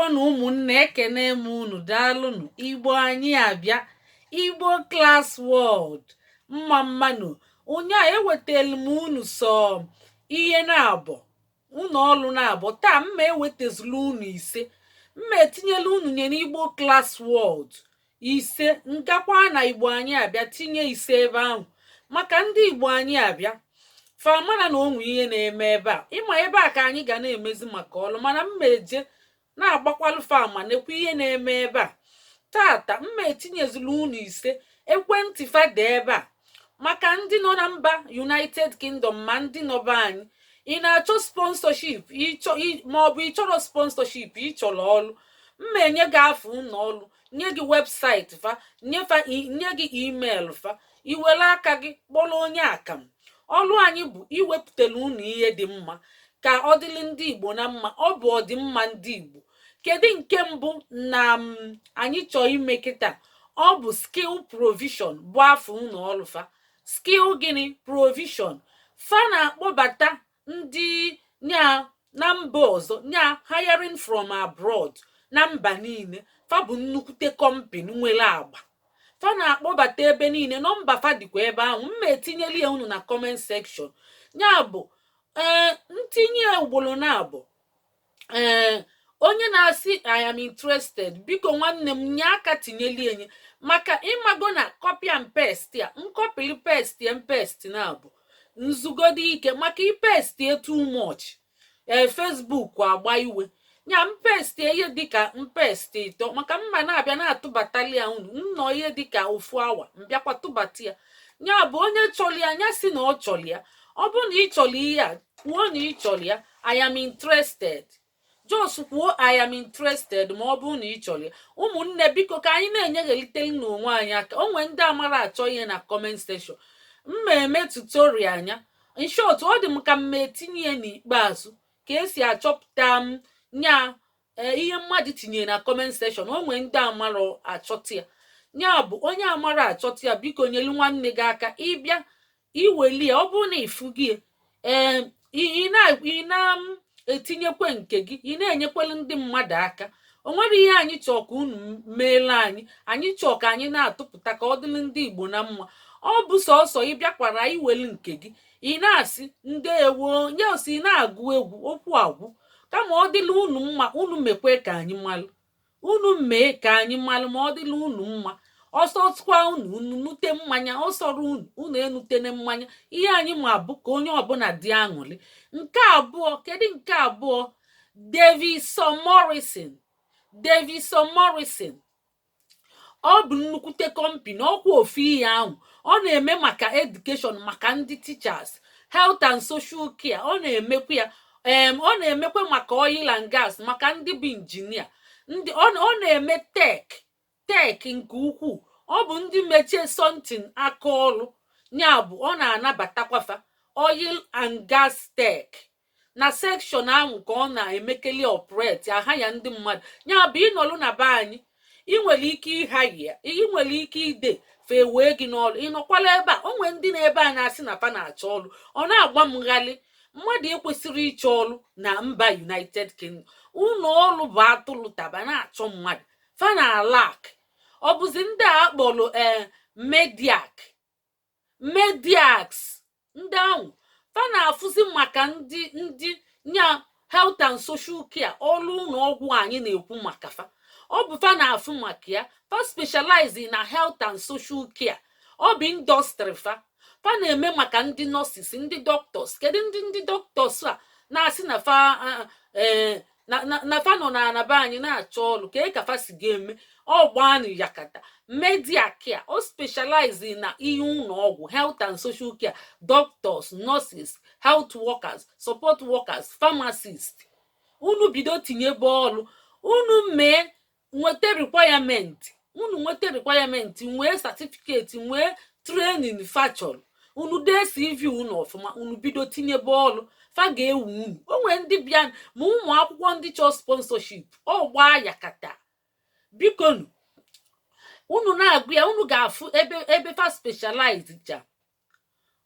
Ndewonu ụmụnne, ekene m unu. Daalụnụ. Igbo anyị abịa, Igbo Class World. Mma mmanụ. Ụnyaa ewetelu m unu sọ ihe na-abọ ụnọ ọlụ na-abọ. Taa mma ewetazulu unu ise, mma etinyela unu nye n'Igbo Class World ise, ngakwa na Igbo anyị abịa tinye ise ebe ahụ maka ndị Igbo anyị abịa famana na onwe ihe na-eme ebe a. Ịma ebe a ka anyị ga na-emezi maka ọlụ, mana mma eje na-agbakwalụ fama nekwa ihe na-eme ebe a tata. Mma etinyezila unu ise ekwentị fada ebe a maka ndị nọ na mba United Kingdom ma ndị nọ be anyị. Ị na-achọ sponsorship maọbụ ị chọrọ sponsorship, ị chọrọ ọlụ, mma enye gị afọ ụlọ ọlụ, nye gị website fa, nye gị email fa, iwere aka gị kpọrọ onye akam. Ọlụ anyị bụ iwepụtara unu ihe dị mma ka ọ dịrị ndị Igbo na mma. Ọ bụ ọdịmma ndị Igbo. Kedu nke mbụ na anyị chọọ ime kịta? Ọ bụ Skill Provision bụ afọ ụlọ ọrụ fa. Skill gịnị? Provision. Fa na-akpọbata ndị nya na mba ọzọ, nya hiring from abroad na mba niile. Fa bụ nnukwute company nwere agba. Fa na-akpọbata ebe niile. Nọmba fa dịkwa ebe ahụ, mma etinyela ya unu na comment section. Ya bụ ee, ntinye ugboro na abụ ee, onye na-asị "I am interested", biko nwanne m, nye aka tinyeli enye maka ịmago na copy and paste a, nkọpili paste and paste na abụ nzugodo ike maka ipaste too much, ee, Facebook agba iwe. Nya mpaste ihe dịka mpaste ịtọ maka mma na-abịa na-atụbatali ya unu nnọọ ihe dịka ofu awa mbịakwa tụbata ya. Ya bụ onye chọrọ ya, anya si na ọ chọrọ ya. Ọ bụrụ na ị chọrọ ihe a, kwuo na ị chọrọ ya. "I am interested", just kwuo "I am interested" ma ọ bụrụ na ị chọrọ ya. Ụmụnne, biko, ka anyị na-enyegheliteli n'onwe anyị aka. O nwee ndị amara achọ ihe na comment section. Mma eme tutorial anya. In short, ọ dị m ka mma etinye ya n'ikpeazụ ka esi achọpụta m nya ihe mmadụ tinyere na comment section. O nwee ndị amara achọta ya. Ya bụ onye amara achọta ya, biko nyelu nwanne gị aka. Ịbịa iweli ya, ọ bụrụ na ịfụ gị ee, ị na-etinyekwe nke gị, ị na-enyekwelu ndị mmadụ aka. O nwere ihe anyị chọọ ka unu meela anyị. Anyị chọọ ka anyị na-atụpụta ka ọ dịrị ndị Igbo na mma. Ọ bụ sọsọ ịbịakwara iwelu nke gị, ị na-asị ndeewo nye osi, ị na-agụ egwu okwu agwụ. Kama ọ dịla unu mma, unu mekwe ka anyị malụ. Unu mee ka anyị malụ ma ọ dịla unu mma. Ọsọ tụkwa unu, unu nute mmanya. Ọsọrọ unu, unu enutene mmanya. Ihe anyị ma bụ ka onye ọbụla dị aṅụrị. Nke abụọ, kedu nke abụọ? Davison Morrison. Davison Morrison, ọ bụ nnukwute company. Ọkwa ofu ihe ahụ ọ na-eme maka education, maka ndị teachers, health and social care. Ọ na-emekwa ya ọ na-emekwa maka oil and gas, maka ndị bụ injinia, ndị ọ na-eme tech, tech nke ukwuu. Ọ bụ ndị mechie something aka ọrụ ya bụ ọ na-anabatakwafa oil and gas tech na section ahụ ka ọ na-emekeli operate aha ya ndị mmadụ. Ya bụ ịnọlụ na be anyị, ị nwere ike ịhayi ya, ị nwere ike ide fe wee gị n'ọrụ. Ị nọkwala ebe a, o nwee ndị na-ebe a na-asị na fa na-achọ ọrụ. Ọ na-agba m ghalị. Mmadụ ekwesịrị ịchọ ọrụ na mba United Kingdom. Ụlọ ọrụ bụ atụrụ taba na-achọ mmadụ, fa na alak. Ọ bụzi ndị a akpọrọ ee mediac, mediacs, ndị ahụ fa na-afụzi maka ndị nya health and social care, ọrụ ụlọ ọgwụ anyị na-ekwu maka fa. Ọ bụ fa na-afụ maka ya. Fa specialize na health and social care. Ọ bụ industry fa. Fa na-eme maka ndị nurses, ndị doctors. Kedu ndị doctors a na-asị na fa ee na fa nọ na anaba anyị na-achọ ọrụ? Ka ka fa si ga-eme ọgbanụ yakata media care. O specialize na ihe ụlọ ọgwụ, health and social care, doctors, nurses, health workers, support workers, pharmacists. Unu bido tinyebe ọrụ, unu mee nweta requirement, unu nweta requirement, nwee certificate, nwee training fa chọrọ, unu dee CV unu ọfụma, unu bido tinyebe ọrụ, fa ga-ewu unu. O nwee ndị bịa ma ụmụ akwụkwọ ndị chọọ sponsorship, ọ gbaa yakata. Bikonu, unu na-agụ ya, unu ga-afụ ebe fa specialize ja.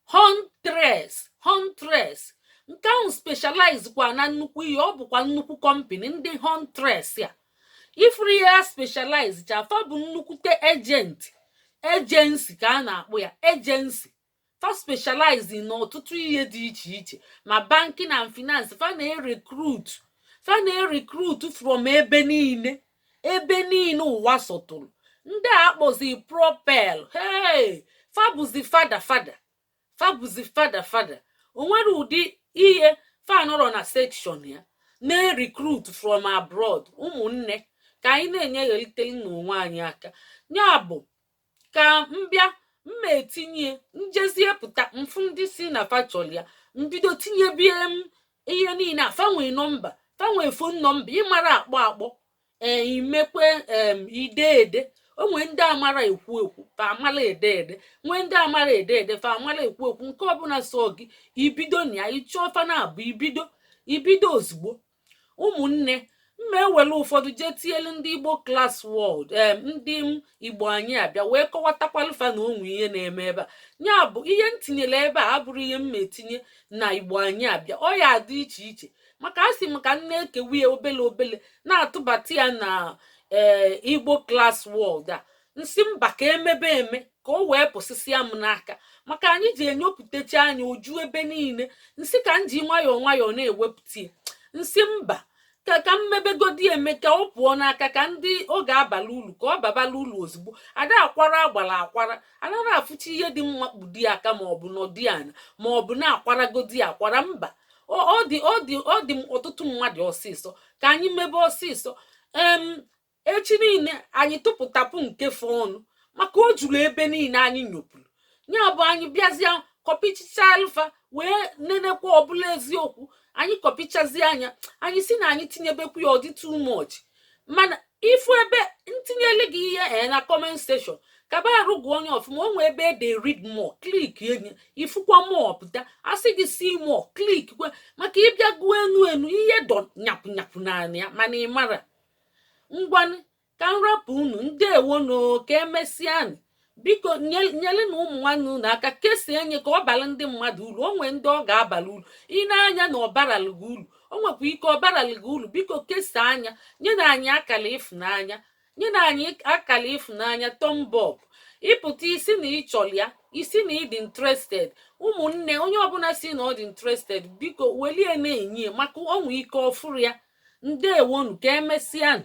Huntress, Huntress nke ahụ specialize kwa na nnukwu ihe. Ọ bụkwa nnukwu company, ndị Huntress a. Ifuru ihe ha specialize cha, fa bụ nnukwute agent, agency ka a na-akpọ ya, agency. Fa specialize n'ọtụtụ ihe dị iche iche, ma banking and finance. Fa na-recruit from ebe niile, ebe niile ụwa sọtụrụ. Ndị a akpọzi Propel, hey, fa bụzi fada fada, fa bụzi fada fada. O nwere ụdị ihe fa nọrọ na section ya na-recruit from abroad. Ụmụnne, ka anyị na-enyeghelite n'onwe anyị aka. Ya bụ ka mbịa mma etinye njezie pụta mfu ndị si na fa chọrọ ya, mbido tinyebie m ihe niile a. Fanwe number, fanwe phone number, ịmara akpọ akpọ, ee, imekwe em ide ede. O nwee ndị amara ekwu ekwu, fa amara ede ede. Nwee ndị amara ede ede, fa amara ekwu ekwu. Nke ọbụla so gị, ibido na ya. Ịchọọ fa na abụ ibido ozugbo. Ụmụnne, mma ewere ụfọdụ jee tielu ndị Igbo Class World, ee, ndị m Igbo anyị abịa wee kọwatakwalụ fa na onwe ihe na-eme ebe a. Ya bụ ihe m tinyere ebe a abụrụ ihe m ma etinye na Igbo anyị abịa. Ọ ya adị iche iche, maka a sị m ka m na-ekewa ya obele obele, na-atụbata ya na ee Igbo Class World a. Nsị mba, ka emebe eme ka o wee pụsịsịa m n'aka, maka anyị ji enyopụtacha anya oju ebe niile. Nsị ka m ji nwayọọ nwayọọ na-ewepụta ya. Nsị mba, ka mmebegodi eme ka ọ pụọ n'aka, ka ndị ọ ga-abala ulu, ka ọ babala ulu ozugbo. Ada akwara agbara akwara, anaghị afụcha ihe dị mma kpudi aka, maọbụ nọdị ana, maọbụ na-akwaragodi akwara. Mba, ọ dị m ọtụtụ mmadụ ọsịsọ, ka anyị mebe ọsịsọ. Em echi niile anyị tụpụtapụ nke fọ ọnụ, maka o juru ebe niile anyị nyopụrụ. Ya bụ anyị bịazịa kọpichicha alfa wee nenekwa ọbụla eziokwu. Anyị kọpichazie anya, anyị si na anyị tinyebekwu ya, ọ dị too much. Mana ifu ebe ntinyele gị ihe ee na comment section, kaba arụ gụọ onye ọfụma. O nwee ebe ede "read more", click enye, ifukwa more pụta, asị gị "see more", click kwe, maka ịbịa gụọ enu enu ihe dọ nyapụ nyapụ naanị ya. Mana ị mara, ngwanụ, ka m rapụ unu. Ndewono, ka emesịanụ. Biko nyere na ụmụ nwanne unu aka kesaa nye, ka ọ bara ndị mmadụ uru. O nwee ndị ọ ga-abala uru. Ị na-anya na ọbaralụ gị uru, o nwekwa ike ọbaralụ gị uru. Biko kesaa anya, nye na anyị akara ịfụnanya, nye na anyị akara ịfụnanya, thumb up. Ịpụta isi na ịchọrọ ya, isi na ịdị interested. Ụmụnne, onye ọbụla si na ọ dị interested, biko welie na-enye, maka onwe ike ọfụrụ ya. Ndewonu, ka emesịanụ.